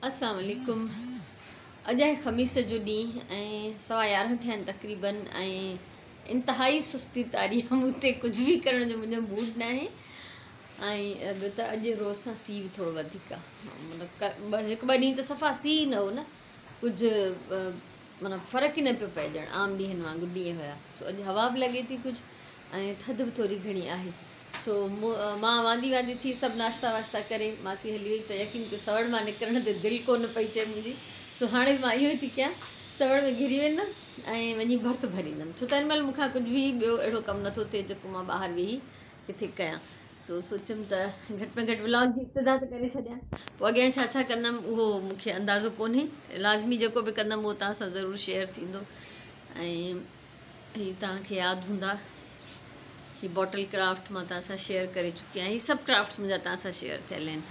اسلام عليڪم. اڄ آهي خميس جو ڏينهن ۽ 11:15 ٿيا آهن تقريبن ۽ انتهائي سستي طاري آهي مون تي، ڪجهه به ڪرڻ جو منهنجو موڊ ناهي. ۽ ٻيو ته اڄ روز کان سيءُ به ٿورو وڌيڪ آهي. مطلب هڪ ٻه ڏينهن ته صفا سيءُ نه هو نه ڪجهه، معنيٰ فرق ئي نه پيو پئي، ڄڻ عام ڏينهن وانگر ڏينهن هيا. سو اڄ هوا به لڳي ٿي ڪجهه ۽ ٿڌ به ٿوري گهڻي آهي. سو مان واندي واندي ٿي سڀ ناشتا واشتا ڪري ماسي هلي وئي ته يقين ڪيو سوڙ مان نڪرڻ تي دل ڪونه پئي چئي منهنجي. سو هاڻي به مان اهو ئي ٿي ڪيان، سوڙ ۾ گهري ويندم ۽ وڃي ڀرت ڀريندم، ڇو ته هن مهل مون کان ڪجهه به ٻيو اهڙو ڪم نٿو ٿئي جيڪو مان ٻاهر ويهي ڪٿي ڪيان. سو سوچيم ته گهٽ ۾ گهٽ ولاگ جي ابتدا ته ڪري ڇڏيان، پوء اڳيان ڇا ڇا ڪندم اهو مون کي اندازو ڪونهي. لازمي جيڪو به ڪندم اهو توهان سان ضرور شيئر ٿيندو. ۽ هي توهان کي ياد هوندا، هي باٽل ڪرافٽ مان توهان سان شيئر ڪري چڪي آهيان. هي سڀ ڪرافٽس منهنجا توهان سان شيئر ٿيل آهن.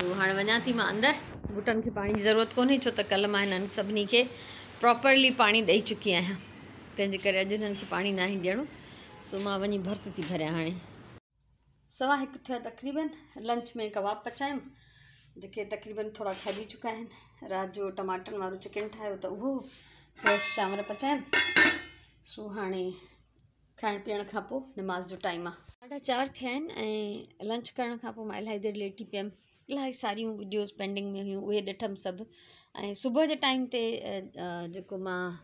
تو هاڻي وڃان ٿي مان اندر. ٻوٽن کي پاڻي جي ضرورت ڪونهي، ڇو ته ڪلهه مان هنن سڀني کي پراپرلي پاڻي ڏئي چڪي آهيان، تنهن جي ڪري اڄ هنن کي پاڻي ناهي ڏيڻو. سو مان وڃي ڀرت ٿي ڀريان. هاڻي 1:15 ٿيا تقريبن. لنچ ۾ ڪباب پچايم، جيڪي تقريبن ٿورا کائجي چڪا آهن. رات جو ٽماٽن وارو چڪن ٺاهيو ته اهو فريش چانور پچايم. سو هاڻي کائڻ پيئڻ کان پوءِ نماز جو ٽائيم آهي. 4:30 ٿيا آهن ۽ لنچ ڪرڻ کان پوءِ مان الاهي دير ليٽي پيم. الاهي ساريون وڊيوز پينڊنگ ۾ هيون، اهي ڏٺم سڀ. ۽ صبح جي ٽائيم تي جيڪو مان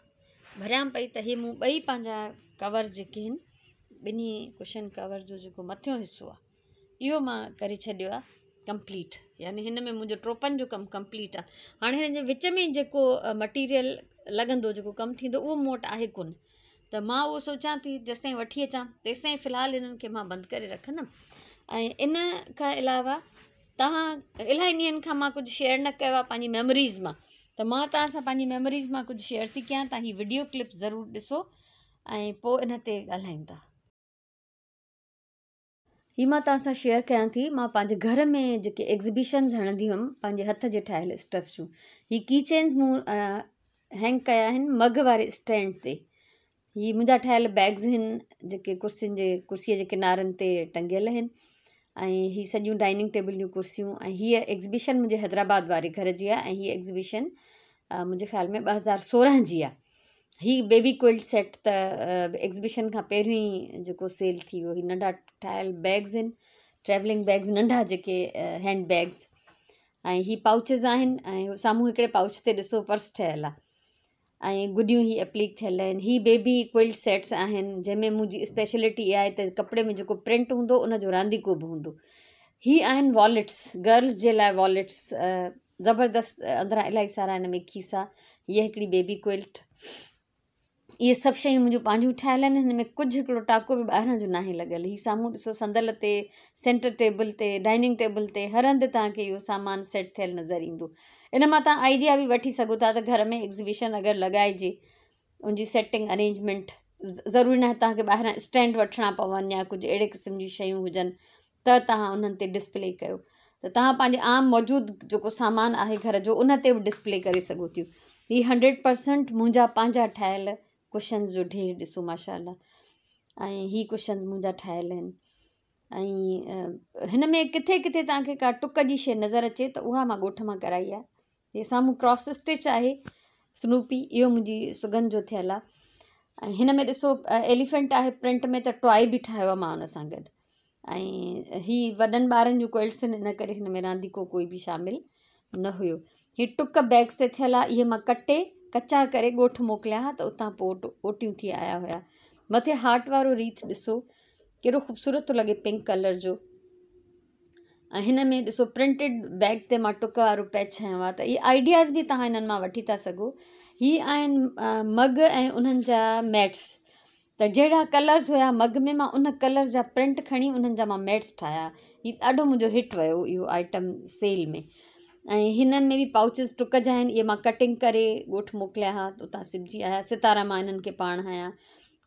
ڀريان پئي ته هي مون ٻئي پنهنجا ڪورز جيڪي آهن، ٻنهي ڪشن ڪور جو جيڪو مٿيون حصو آهي اهو مان ڪري ڇڏيو آهي ڪمپليٽ، يعني هن ۾ منهنجو ٽوپن جو ڪم ڪمپليٽ آهي. هاڻي هن جي وچ ۾ جيڪو مٽيريل لڳندو، جيڪو ڪم ٿيندو، اهو مون وٽ آهي ڪونه، ته مان اهو سوچان ٿي جيستائين وٺي اچان تيستائين في الحال هنن کي مان بند ڪري رکندم. ۽ ان کان علاوه توهان الاهي ڏينهن کان مان ڪجهه شيئر نه ڪيو آهي پنهنجي ميموريز مان، ته مان توهان سان پنهنجي ميموريز مان ڪجهه شيئر ٿي ڪيان. توهان هي وڊيو ڪلپ ضرور ڏسو ۽ پوء ان تي ڳالهايون ٿا. هي مان توهان سان شيئر ڪيان ٿي، مان پنهنجي گهر ۾ جيڪي ايگزيبيشنز هڻندي هيم پنهنجي هٿ جي ٺاهيل اسٽف جون. هي ڪي چينز مون هينگ ڪيا آهن مگ واري اسٽينڊ تي. هي منهنجا ٺاهيل بيگز آهن جيڪي ڪرسين جي ڪرسيء جي ڪنارن تي ٽنگيل آهن. ۽ هي سڄيون ڊائننگ ٽيبل جون ڪرسيون. ۽ هيء ايگزيبيشن منهنجي حيدرآباد واري گهر جي آهي ۽ هيء ايگزيبيشن منهنجي خيال ۾ 2016 جي آهي. هي بيبي ڪوئلٽ سيٽ ته ايگزيبيشن کان پهريون ئي جيڪو سيل ٿي ويو. هي ننڍا ٺاهيل بيگز آهن، ٽريولنگ بيگز ننڍا جيڪي هينڊ بيگز. ۽ هي پائوچز آهن ۽ سامهون هڪڙي پائوچ تي ڏسو پرس ٺهيل آهي ۽ گڏيون هي اپليڪ ٿيل آهن. هي بيبي ڪوئلٽ سيٽس آهن، جنهن ۾ منهنجي اسپيشلٽي اها آهي ته ڪپڙي ۾ جيڪو پرنٽ هوندو ان جو رانديڪو به هوندو. هي آهن والٽس، گرلز جي لاء والٽس زبردست، اندران الاهي سارا هن ۾ کيسا. هيء هڪڙي بيبي ڪوئلٽ. اهي سڀ شيون منهنجون پنهنجون ٺاهيل آهن، هن ۾ ڪجهه هڪڙو ٽاڪو به ٻاهران جو ناهي لڳل. هي سامهون ڏسو صندل تي، سينٽر ٽيبل تي، ڊائننگ ٽيبل تي، هر هنڌ توهان کي اهو سامان سيٽ ٿيل نظر ايندو. ان مان توهان آئيڊيا به وٺي سگهو ٿا ته گهر ۾ ايگزيبيشن اگر لڳائجي ان جي سيٽنگ ارينجمينٽ، ضروري ناهي توهان کي ٻاهران اسٽينڊ وٺڻا پون يا ڪجهه اهڙي قسم جون شيون هجن ته توهان انهن تي ڊسپلي ڪيو، ته توهان پنهنجي عام موجود جيڪو سامان آهي گهر جو ان تي به ڊسپلي ڪري سگهو ٿيون. هي 100% منهنجا پنهنجا ٺاهيل ڪشنز جو ڍير ڏسو ماشاء الله. ۽ هي ڪشنز منهنجا ٺاهيل آهن. ۽ هن ۾ ڪٿي ڪٿي توهان کي ڪا ٽڪ جي شيء نظر اچي ته اها مان ڳوٺ مان ڪرائي آهي. هي سامهون ڪراس اسٽچ آهي سنوپي، اهو منهنجي سڳنڌ جو ٿيل آهي. ۽ هن ۾ ڏسو ايليفنٽ آهي پرنٽ ۾ ته ٽوائي به ٺاهيو آهي مان ان سان گڏ. ۽ هي وڏن ٻارن جون ڪوئلٽس آهن، ان ڪري هن ۾ رانديڪو ڪوئي به شامل نه هيو. هي ٽڪ بيگس تي ٿيل آهي، اهي مان ڪٽي ڪچا ڪري ڳوٺ موڪليا ها ته اتان پوء اوٽيون ٿي آيا هيا. مٿي هارٽ وارو ريٿ ڏسو ڪيڏو خوبصورت ٿو لڳي پنڪ ڪلر جو. ۽ هن ۾ ڏسو پرنٽيڊ بيگ تي مان ٽڪ وارو پيچ هنيو آهي، ته اهي آئيڊياز به توهان انهن مان وٺي ٿا سگهو. هي آهن مگ ۽ انهن جا ميٽس، ته جهڙا ڪلرز هيا مگ ۾ مان ان ڪلر جا پرنٽ کڻي انهن جا مان ميٽس ٺاهيا. هي ڏاڍو منهنجو هٽ ويو اهو آئٽم سيل ۾. ۽ هنن ۾ به پائوچز ٽڪ جا آهن، اهي مان ڪٽنگ ڪري ڳوٺ موڪليا هئا، اتان سبجي آيا. ستارا مان انهن کي پاڻ هنيا.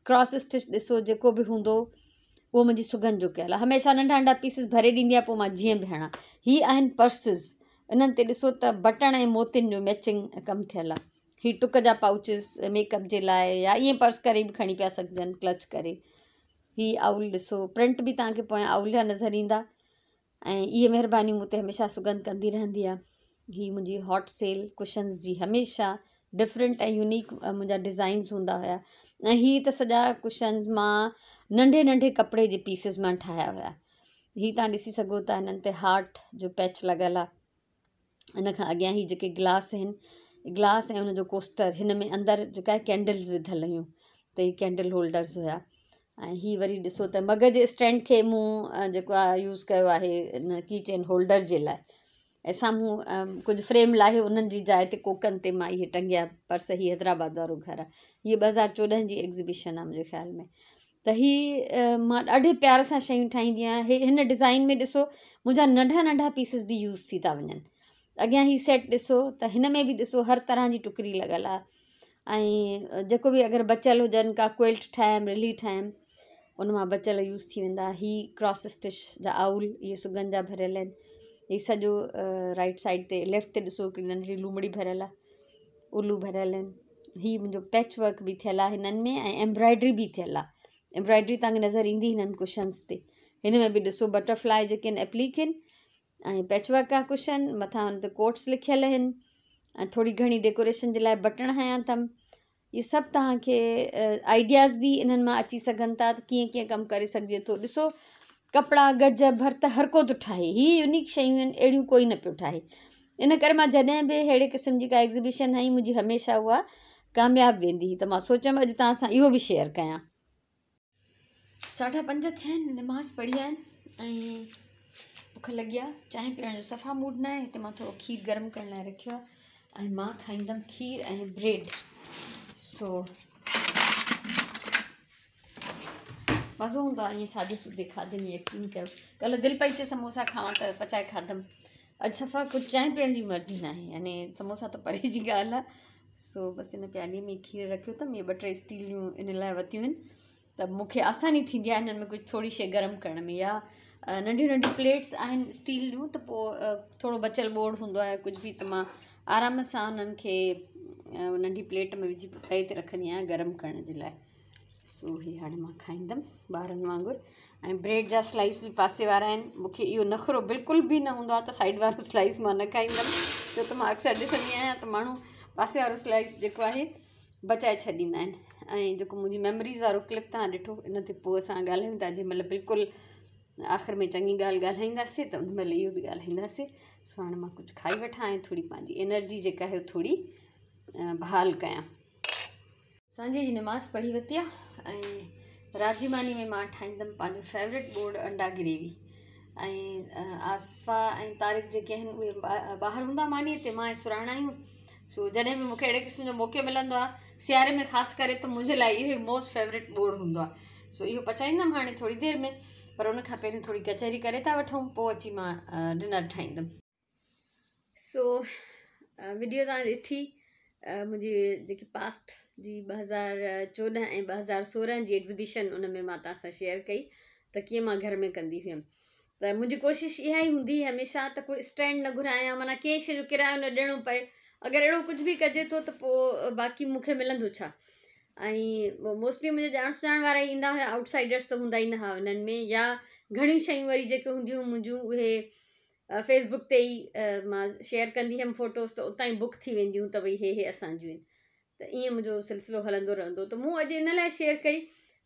ڪراس اسٽچ ڏسو جيڪو به هوندو اهو منهنجي سڳنڌ جو ڪيل آهي. هميشه ننڍا ننڍا پيسز ڀري ڏيندي آهيان پوء مان جيئن به هڻان. هي آهن پرسز، انهن تي ڏسو ته بٽڻ ۽ موتين جو ميچنگ ڪم ٿيل آهي. هي ٽڪ جا پائوچز ميڪ اپ جي لاء يا ائين پرس ڪري به کڻي پيا سگهجن ڪلچ ڪري. هي آئول ڏسو پرنٽ به توهان کي پويان آئول جا نظر ايندا. ۽ اهي مهربانيون مون تي هميشه سڳنڌ ڪندي رهندي آهي. هي منهنجي هاٽ سيل ڪشنز جي هميشه ڊفرنٽ ۽ يونيڪ منهنجا ڊزائنس هوندا هيا ۽ هي ته سڄا ڪشنز مان ننڍي ننڍي ڪپڙي جي پيسز مان ٺاهيا هيا. هي توهان ڏسي سگهو ٿا هنن تي هارٽ جو پيچ لڳل آهي. ان کان اڳيان هي جيڪي گلاس آهن، گلاس ۽ ان جو ڪوسٽر، هن ۾ اندر جيڪا ڪينڊلز وڌل هيون ته هي ڪينڊل هولڊرز هيا. ۽ هي وري ڏسو ته مگ جي اسٽينڊ کي مون جيڪو آهي يوز ڪيو آهي ان ڪي چين هولڊر جي لاء. ۽ سامهون ڪجهه فريم لاهي انهن جي جاء تي ڪوڪن تي مان اهي ٽنگيا پرس. هي حيدرآباد وارو گهر آهي. هيء 2014 جي ايگزيبيشن آهي منهنجي خيال ۾. ته هي مان ڏاڍي پيار سان شيون ٺاهيندي آهيان. هي هن ڊزائن ۾ ڏسو منهنجا ننڍا ننڍا پيسز به يوز ٿي ٿا وڃن. اڳيان هي سيٽ ڏسو ته هن ۾ به ڏسو هر طرح جي ٽڪري لڳل آهي. ۽ جيڪو به اگر بچيل هجن، ڪا ڪوئلٽ ٺاهيم، رلي ٺاهيم، ان مان بچيل يوز ٿي ويندا. هي ڪراس اسٽچ جا آئول، اهي سڳن جا ڀريل آهن. هي سڄو رائٽ سائيڊ تي ليفٽ تي ڏسو هڪڙي ننڍڙي لومڙي ڀريل آهي، الو ڀريل آهن. هي منهنجو پيچ ورڪ به ٿيل آهي هنن ۾ ۽ ايمبرائڊري به ٿيل آهي. ايمبرائڊري توهان کي نظر ايندي هنن ڪشنس تي. هن ۾ به ڏسو بٽرفلاء جيڪي آهن ايپليڪ آهن ۽ پيچ ورڪ آهي ڪشن مٿان هن تي ڪوٽس لکيل آهن ۽ ٿوري گهڻي ڊيڪوريشن جي لاء بٽڻ هنيا اٿم. اهي سڀ توهان کي آئيڊياز به انهن مان اچي سگهن ٿا ته ڪيئن ڪيئن ڪم ڪري سگهجي ٿو. ڏسو ڪپڙا گج ڀرت هر ڪو ٿو ٺاهي، هي يونيڪ شيون آهن، اهڙيون ڪوئي نه پيو ٺاهي. ان ڪري مان جڏهن به اهڙي قسم جي ڪا ايگزيبيشن هنئي منهنجي هميشه اها ڪامياب ويندي هئي. ته مان سوچيم اڄ توهان سان اهو به شيئر ڪيان. 5:30 ٿيا آهن، نماز پڙهي آهن ۽ بک لڳي آهي. چانهه پيئڻ جو صفا موڊ نه آهي. هتي مان ٿورو کير گرم ڪرڻ لاءِ رکيو آهي ۽ مان کائيندم کير ۽ بريڊ. سو مزو هوندو آهي ائين سادي سودي کاڌي ۾. يقين ڪيو ڪلهه دل پئي چئي سموسا کاوان ته پچائي کاڌم. اڄ صفا ڪجهه چانهه پيئڻ جي مرضي ناهي، يعني سموسا ته پري جي ڳالهه آهي. سو بس ان پيالي ۾ کير رکيو اٿم. اهي ٻه ٽي اسٽيل جون ان لاءِ ورتيون آهن ته مون کي آساني ٿيندي آهي هنن ۾ ڪجهه ٿوري شيءِ گرم ڪرڻ ۾، يا ننڍيون ننڍيون پليٽس آهن اسٽيل جون ته پوءِ ٿورو بچيل ٻوڙ هوندو آهي ڪجهه به ته مان آرام سان انهن کي ننڍي پليٽ ۾ وجهي پوءِ تئي تي رکندي آهيان گرم ڪرڻ جي لاءِ. سو هي هاڻي مان کائيندم ٻارن وانگر. ۽ بريڊ جا سلائس به پاسي وارا آهن. مون کي اهو نخرو بلڪل به نه هوندو آهي ته سائيڊ وارو سلائس مان نه کائيندم، ڇو ته مان اڪثر ڏسندي آهيان ته ماڻهو پاسي وارو سلائس جيڪو آهي بچائي ڇڏيندا آهن. ۽ جيڪو منهنجي ميموريز وارو ڪلپ توهان ڏٺو ان تي پوءِ اسان ڳالهايون ٿا. جنهن مهل بلڪل آخر ۾ چڱي ڳالهه ڳالهائينداسين ته ان مهل اهو به ڳالهائينداسين. سو هاڻي مان ڪجهه کائي وٺان ۽ ٿوري پنهنجي انرجي جيڪا آهي ٿوري بحال ڪيان. سانجهي جي نماز پڙهي ورتي آهي ۽ رات جي ماني ۾ مان ٺاهيندم پنهنجو فيورٽ ٻوڙ انڊا گريوي. ۽ آصفه ۽ طارق جيڪي آهن اهي ٻاهر هوندا مانيءَ تي، مان ۽ سرهاڻ آهيون. سو جڏهن به مون کي اهڙي قسم جو موقعو ملندو آهي سياري ۾ خاص ڪري ته منهنجي لاءِ اهو ئي موسٽ فيورٽ ٻوڙ هوندو آهي. سو اهو پچائيندم هاڻي ٿوري دير ۾، پر ان کان پهريون ٿوري ڪچهري ڪري ٿا وٺون، پوءِ اچي مان ڊنر ٺاهيندم. سو وڊيو توهان ڏٺي منهنجي جيڪي پاسٽ جي 2014 ۽ 2016 جي ايگزيبيشن، ان ۾ مان توهان سان شيئر ڪئي ته ڪيئن مان گهر ۾ ڪندي هيم. ته منهنجي ڪوشش اها ئي هوندي هئي هميشه ته ڪوئي اسٽينڊ نه گهرايان، معنيٰ ڪنهن شيءِ جو ڪرايو نه ڏيڻو پئي. اگر اهڙو ڪجهه به ڪجي ٿو ته پوءِ باقي مون کي ملندو ڇا؟ ۽ موسٽلي منهنجي ڄاڻ سڃاڻ وارا ئي ايندا هئا، آئوٽ سائيڊرس ته هوندا ئي نه هئا انهن ۾. يا گهڻيون شيون وري جيڪي هونديون هيون منهنجون اهي فيس بڪ تي ئي مان شيئر ڪندي هيم فوٽوز، ته اتان ئي بڪ ٿي وينديون ته ڀئي هي هي اسان جون آهن. ته ائين منهنجو سلسلو هلندو رهندو. ته مون اڄ ان لاءِ شيئر ڪئي،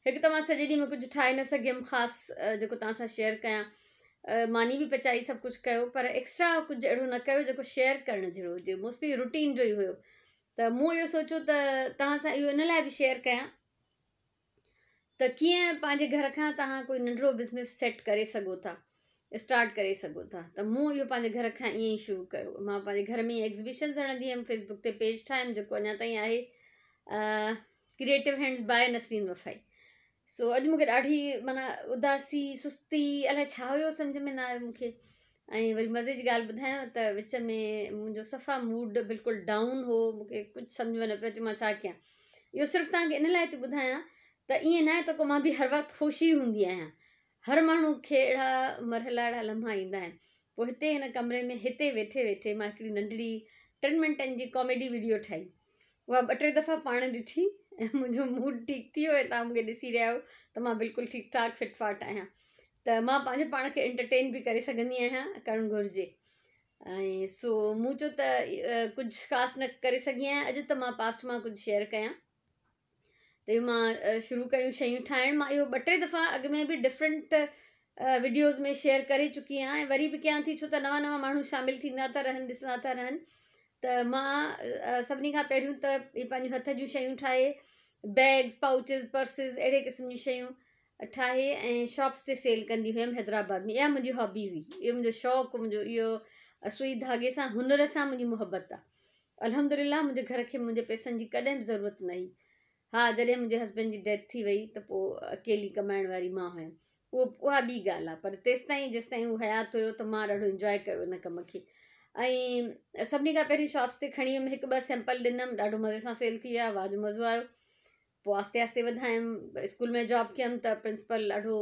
هڪ ته مان سڄي ڏينهن ۾ ڪجهه ٺاهي نه سگهيم خاص جيڪو توهان سان شيئر ڪيان. ماني به پچائي، سڀ ڪجهه ڪيو، پر ايڪسٽرا ڪجهه اهڙو نه ڪيو جيڪو شيئر ڪرڻ جهڙو هجي، موسٽلي روٽين جو ئي هيو. ته مون اهو سوچيو ته توهان سان اهو ان لاءِ به شيئر ڪيان ته ڪيئن پنهنجي گهر کان توهان ڪوئي ننڍڙو بزنس سيٽ ڪري سگهو ٿا، اسٽارٽ ڪري سگهو ٿا. ته مون اهو پنهنجي گهر کان ائين ئي شروع ڪيو. مان پنهنجي گهر ۾ ئي ايگزيبيشنز هڻندي هيم، فيس بڪ تي پيج ٺاهيم جيڪو اڃا تائين آهي، ڪريئيٽو هينڊز باءِ نسرين وفائي. سو اڄ مون کي ڏاڍي معنيٰ اداسي، سستي، الائي ڇا هيو سمجهه ۾ نه آيو مون کي. ۽ وري مزي جي ڳالهه ٻڌايان ته وچ ۾ منهنجو صفا موڊ بلڪل ڊائون هو، مون کي ڪجهه سمجهه ۾ نه پيو اچي مان ڇا ڪيان. اهو صرف توهان کي ان لاءِ ٿي ٻڌايان ته ائين نه آهي ته ڪو مان به هر وقت خوش ئي هوندي آهيان. هر ماڻهو کي اهڙا مرحلا، اهڙا لمحا ايندا آهن. پوءِ هتي هن ڪمري ۾ هتي ويٺي ويٺي مان هڪڙي ننڍڙي 3 منٽن جي ڪاميڊي وڊيو ٺاهي. اها ٻه ٽي دفعا پاڻ ڏٺي ۽ منهنجو موڊ ٺيڪ ٿي ويو. ۽ توهان مون کي ڏسي رهيا آهيو ته مان بلڪل ٺيڪ ٺاڪ فٽ فاٽ آهيان. ته مان پنهنجي پاڻ کي انٽرٽين به ڪري سگهندي آهيان، ڪرڻ گهرجي. ۽ سو مون چيو ته ڪجهه خاص نه ڪري سگهي آهيان اڄ ته مان پاسٽ مان ڪجهه شيئر ڪيان ته اهو مان شروع ڪيون شيون ٺاهڻ مان اهو ٻه ٽي دفعا اڳ ۾ به ڊفرنٽ وڊيوز ۾ شيئر ڪري چڪي آهيان ۽ وري به ڪيان ٿي ڇو ته نوان نوان ماڻهو شامل ٿيندا ٿا رهن ڏسندا ٿا رهن ته مان سڀني کان پهريون ته اهي پنهنجون هٿ جون شيون ٺاهي بيگز پائوچز پرسز اهڙي قسم جون شيون ٺاهي ۽ شاپس تي سيل ڪندي هيم حيدرآباد ۾ اها منهنجي هابي هئي اهو منهنجو شوق منهنجو اهو سوئي ڌاڳي سان هنر سان منهنجي محبت آهي الحمد لله منهنجي گهر کي منهنجي پئسن جي ڪڏهن به ضرورت نه هئي ها جڏهن منهنجي هسبينڊ جي ڊيٿ ٿي وئي ته پوء اڪيلي ڪمائڻ واري مان هيم اهو اها ٻي ڳالهه آهي پر تيستائين جيستائين هو حيات هيو ته مان ڏاڍو انجواء ڪيو ان ڪم کي ۽ سڀني کان پهرين شاپس تي کڻي ويم هڪ ٻه سيمپل ڏنم ڏاڍو مزي سان سيل ٿي ويا واهه جو مزو آيو پوء آهستي آهستي وڌايم اسڪول ۾ جاب ڪيم ته پرنسپل ڏاڍو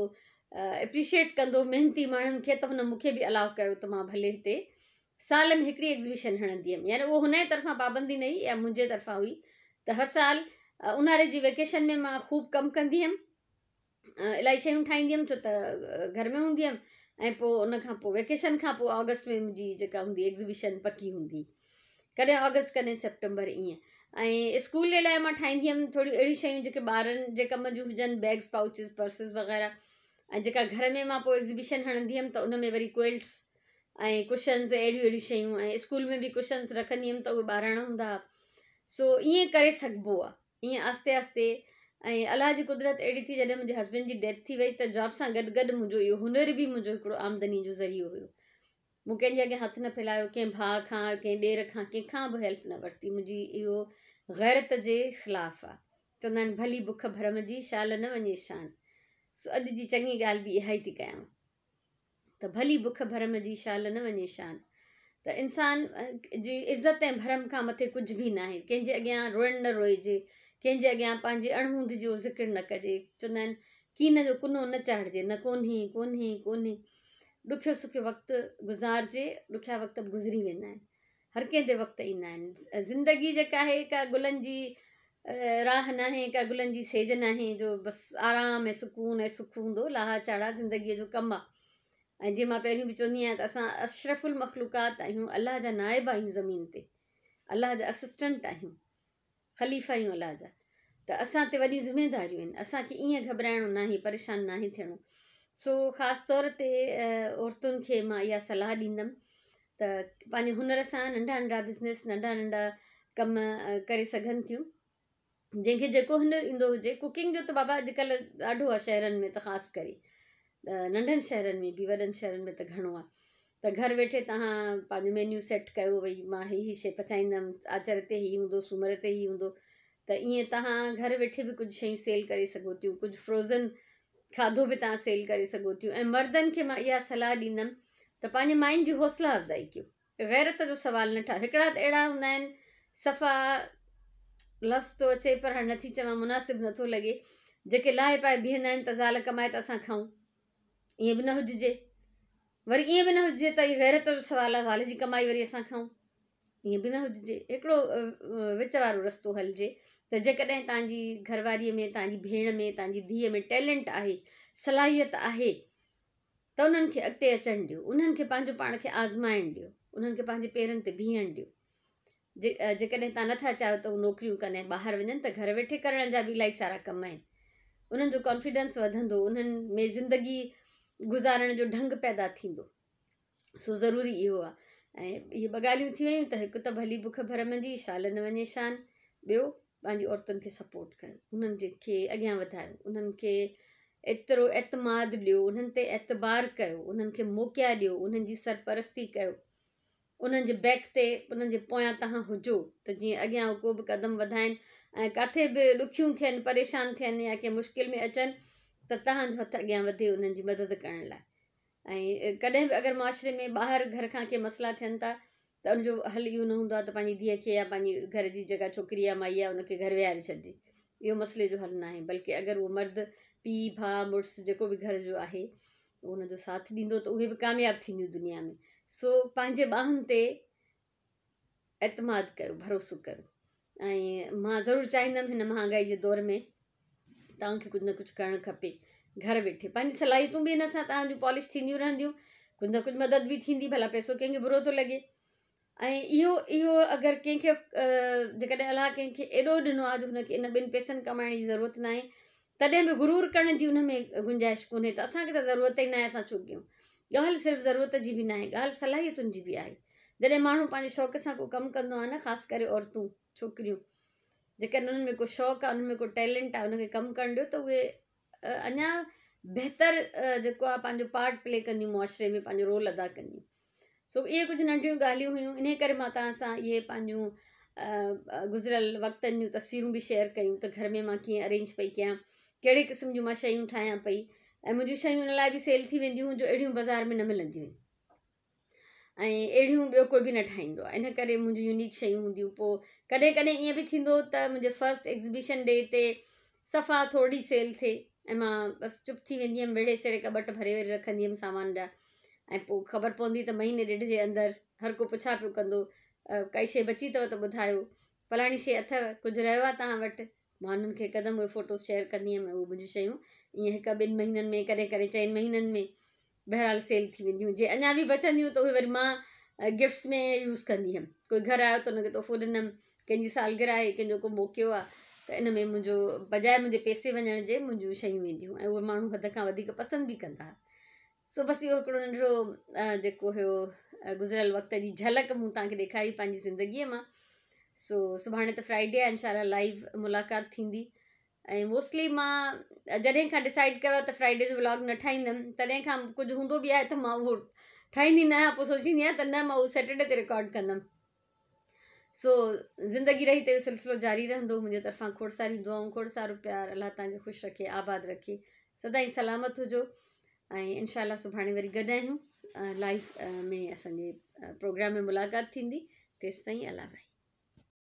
اپريشيئيٽ ڪندو محنتي ماڻهن کي ته هن مونکي به الاو ڪيو ته مان ڀلي هتي سال ۾ هڪڙي ايگزيبيشن هڻندي هيم يعني اهو هن جي طرفان پابندي نه هئي يا منهنجي طرفان هئي ته هر سال اونهاري جي ويڪيشن ۾ مان خوب ڪم ڪندي هيم الاهي شيون ٺاهيندي هيم ڇو ته گهر ۾ هوندي هيم ۽ پوء ان کان پوء ويڪيشن کان پوء آگسٽ ۾ منهنجي جيڪا هوندي ايگزيبيشن پڪي هوندي ڪڏهن آگسٽ ڪڏهن سيپٽمبر ائين ۽ اسڪول جي لاء مان ٺاهيندي هيم ٿوريون اهڙيون شيون جيڪي ٻارن جي ڪم جون هجن بيگس پائوچز پرسز وغيره ۽ جيڪا گهر ۾ مان پوء ايگزيبيشن هڻندي هيم ته ان ۾ وري ڪوئلٽس ۽ ڪشنز اهڙيون اهڙيون شيون ۽ اسڪول ۾ به ڪشنز رکندي هيم ته اهي ٻاراڻا هوندا هئا سو ائين ڪري سگهبو آهي ائين آهستي آهستي ۽ الله جي قدرت اهڙي ٿي جڏهن منهنجي هسبينڊ جي ڊيٿ ٿي وئي ته جاب سان گڏ گڏ منهنجو اهو هنر به منهنجو هڪڙو آمدني جو ذريعو هيو مون ڪنهن جي اڳيان هٿ نه ڦهلايو ڪنهن ڀاء کان ڪنهن ڏير کان ڪنهن کان به هيلپ نه ورتي منهنجي اهو غيرت جي خلاف آهي چوندا آهن ڀلي بک ڀرم جي شال نه وڃي شان سو اڄ جي چڱي ڳالهه به اها ئي ٿي ڪيان ته ڀلي بک ڀرم جي شال نه وڃي شان ته انسان جي عزت ۽ ڀرم کان مٿي ڪجهه به ناهي ڪنهن جي اڳيان روئڻ نه روئجي ڪنهن جي اڳيان پنهنجي اڻهوند جو ذڪر نه ڪجي چوندا آهن ڪين جو ڪنو نه چاڙهجي نه ڪونهي ڪونهي ڪونهي ڏکيو سکيو وقت گذارجي ڏکيا وقت به گذري ويندا آهن هر ڪنهن تي وقت ايندا آهن زندگي جيڪا آهي ڪا گلن جي راهه ناهي ڪا گلن جي سيج ناهي جو بس آرام ۽ سڪون ۽ سک هوندو لاها چاڙها زندگيء جو ڪم آهي ۽ جيئن مان پهريون به چوندي آهيان ته اسان اشرف المخلوقات آهيون الله جا نائب آهيون زمين تي الله جا اسسٽنٽ آهيون خليفا آهيون الله جا ته اسان تي وڏيون ذميداريون آهن اسان کي ائين گهٻرائڻو ناهي پريشان ناهي ٿيڻو سو خاص طور تي عورتن کي مان اها صلاح ڏيندم ته پنهنجي هنر سان ننڍا ننڍا بزنس ننڍا ننڍا ڪم ڪري سگهن ٿيون جنهن کي جيڪو هنر ايندو هجي ڪوڪنگ جو ته بابا اڄڪلهه ڏاڍو آهي شهرن ۾ ته خاص ڪري ننڍن شهرن ۾ به وڏن شهرن ۾ ته گهڻو آهي ته گهر ويٺي توهان پنهنجو مينيو سيٽ ڪيو ڀئي مان هي هي شي پچائيندم آچر تي هي هوندو سومر تي هي هوندو ته ائين توهان گهر ويٺي به ڪجهه شيون سيل ڪري سگهو ٿيون ڪجهه فروزن کاڌو به توهان سيل ڪري سگهو ٿيون ۽ مردن کي مان اها صلاح ڏيندم ته پنهنجي ماين جي حوصلا افزائي ڪيو غيرت جو سوال نه ٺاهيو هڪڙا ته اهڙا هوندا آهن صفا لفظ ٿو اچي پر هاڻي نٿي چوان مناسب نٿو لڳي جيڪي لاهي پائي بيهندا آهن ته زال ڪمائي ته اسان کائون ائين به نه هججي وري ائين به نه هججي ته غيرت جو سوال آهي زال جي ڪمائي وري اسان کائون ائين به نه هججي هڪڙو وچ وارو رستو هلجي ته جيڪڏهن توهان جي گهر واريء ۾ توهان جي ڀيڻ ۾ توهان جي ڌيء ۾ ٽيلنٽ آهي صلاحيت آهي ته انهن کي اڳتي اچڻ ڏيو انهن کي پنهنجو پاڻ کي آزمائڻ ڏيو انهن کي پنهنجي پيرن تي بيهڻ ڏيو جيڪڏهن توهان نٿا چاهيو ته هو نوڪريون ڪن ۽ ٻاهر وڃن ته گهر ويٺي ڪرڻ جا به الاهي سارا ڪم آهن. انهن جو ڪانفيڊنس وڌندو، انهن ۾ زندگي گذارڻ جو ڍنگ پيدا ٿيندو. سو ضروري اهو آهي ۽ اهي ٻه ڳالهيون ٿي ويون ته هڪ ته ڀلي بک ڀرم جي شال نه وڃي شان، ٻيو پنهنجي عورتن کي سپورٽ ڪيو، انهن جي کي اڳيان وڌايو، انهن کي ايترو اعتماد ڏيو، انهن تي اعتبار ڪيو، انهن کي موقعا ڏيو، انهن جي سرپرستي ڪيو. انهن جي بيڪ تي انهن جي پويان توهان هجو ته جيئن اڳيان هو ڪو به قدم وڌائين ۽ ڪاٿي به ڏکيون ٿين پريشان ٿين يا ڪنهن مشڪل ۾ اچن ته توهان جو هٿ اڳيان وڌي انهن جي مدد ڪرڻ لاء ۽ ڪڏهن به اگر معاشري ۾ ٻاهر گهر کان ڪي مسئلا ٿين ٿا ته ان جو حل اهو نه هوندو آهي ته پنهنجي ڌيء کي يا پنهنجي گهر جي جيڪا ڇوڪري يا مائي آهي ان کي گهر ويهاري ڇڏجي اهو مسئلي جو حل ناهي بلڪه اگر اهو مرد پيء ڀاء مڙس جيڪو به گهر جو آهي ان جو ساٿ ڏيندو ته اهي به ڪامياب ٿينديون دنيا ۾ سو پنهنجي ٻانهن تي اعتماد ڪيو ڀروسو ڪيو ۽ مان ضرور چاهيندم هن مهانگائي جي دور ۾ توهان کي ڪجهه نه ڪجهه ڪرڻ کپي گهر ويٺي پنهنجي صلاحيتون به هن سان توهان جون پالش ٿينديون رهنديون ڪجهه نه ڪجهه مدد به ٿيندي ڀلا پئسو ڪنهن کي برو ٿو لڳي ۽ اهو اهو اگر ڪنهن کي جيڪڏهن الله ڪنهن کي ايڏو ڏنو آهي جو هن کي ان ٻن پئسن ڪمائڻ جي ضرورت ناهي تڏهن به غرور ڪرڻ جي ان ۾ گنجائش ڪونهي ته اسان کي ته ضرورت ئي ناهي اسان ڇو ڪيون. ڳالهه صرف ضرورت جي به ناهي ڳالهه صلاحيتن جي به آهي. جڏهن ماڻهو پنهنجي شوق سان ڪو ڪم ڪندو آهي نه خاص ڪري عورتون ڇوڪريون جيڪڏهن انهن ۾ ڪو شوق آهي انهن ۾ ڪو ٽيلنٽ آهي ان کي ڪم ڪرڻ ڏيو ته اهي اڃا بهتر جيڪو آهي پنهنجو پارٽ پلي ڪنديون معاشري ۾ پنهنجو رول ادا ڪنديون. سو اهي ڪجهه ننڍيون ڳالهيون هيون انهي ڪري مان توهان سان اهي پنهنجون گذريل وقتن جون تصويرون به شيئر ڪيون ته گهر ۾ مان ڪيئن ارينج پئي ڪيان ڪهڙي قسم جون مان شيون ٺاهيان پئي ۽ منهنجون شيون ان لاء به سيل ٿي وينديون هيون جو اهڙيون بازار ۾ نه ملنديون هيون ۽ اهڙيون ٻيو ڪوئي به نه ٺاهيندو آهي ان ڪري منهنجون يونيڪ شيون هونديون پوء ڪڏهن ڪڏهن ائين به ٿيندو ته منهنجي فرسٽ ايگزيبيشن ڊي تي صفا ٿورڙي سيل ٿئي ۽ مان بس چپ ٿي ويندي هيم ويڙهي سيڙهي ڪٻٽ ڀري وري رکندي هيم سامان جا ۽ پوء خبر پوندي ته مهيني ڏيڍ جي اندر هر ڪو پڇا پيو ڪندو ڪائي شيء بچي اٿو ته ٻڌايو فلاڻي شيء اٿو ڪجهه رهيو آهي توهان وٽ مان انهن کي هڪدم اهي فوٽوز شيئر ڪندي هيم ۽ اهي منهنجون شيون ائين هڪ ٻن مهينن ۾ ڪڏهن ڪڏهن چئن مهينن ۾ بهرحال سيل ٿي وينديون جي اڃا به بچنديون ته اهي وري مان گفٽس ۾ يوز ڪندي هيم ڪوئي گهر آيو ته ان کي تحفو ڏنم ڪنهن جي سالگرهه آهي ڪنهن جو ڪو موقعو آهي ته ان ۾ منهنجو بجاء منهنجي پئسي وڃڻ جي منهنجون شيون وينديون ۽ اهي ماڻهو حد کان وڌيڪ پسند به ڪندا هئا سو بس اهو هڪڙو ننڍڙو جيڪو هيو گذريل وقت جي جهلڪ مون توهان کي ڏيکاري پنهنجي زندگيء مان سو سڀاڻي ته فرائيڊي آهي انشاء الله لائيو ملاقات ٿيندي ۽ موسٽلي مان جڏهن کان ڊسائيڊ ڪيو آهي ته فرائيڊي جو ولاگ نه ٺاهيندم تڏهن کان ڪجهه هوندو به آهي ته مان اهو ٺاهيندي نه آهيان پوء سوچيندي آهيان ته نه مان اهو سيٽرڊي تي رڪارڊ ڪندم سو زندگي رهي ته اهو سلسلو جاري رهندو منهنجي طرفان کوڙ ساريون دعائون کوڙ سارو پيار الله توهان کي خوش رکي آباد رکي سدائين سلامت هجو ۽ انشاء الله سڀاڻي وري گڏ آهيون لائيو ۾ اسانجي پروگرام ۾ ملاقات ٿيندي تيستائين الله ڀائي.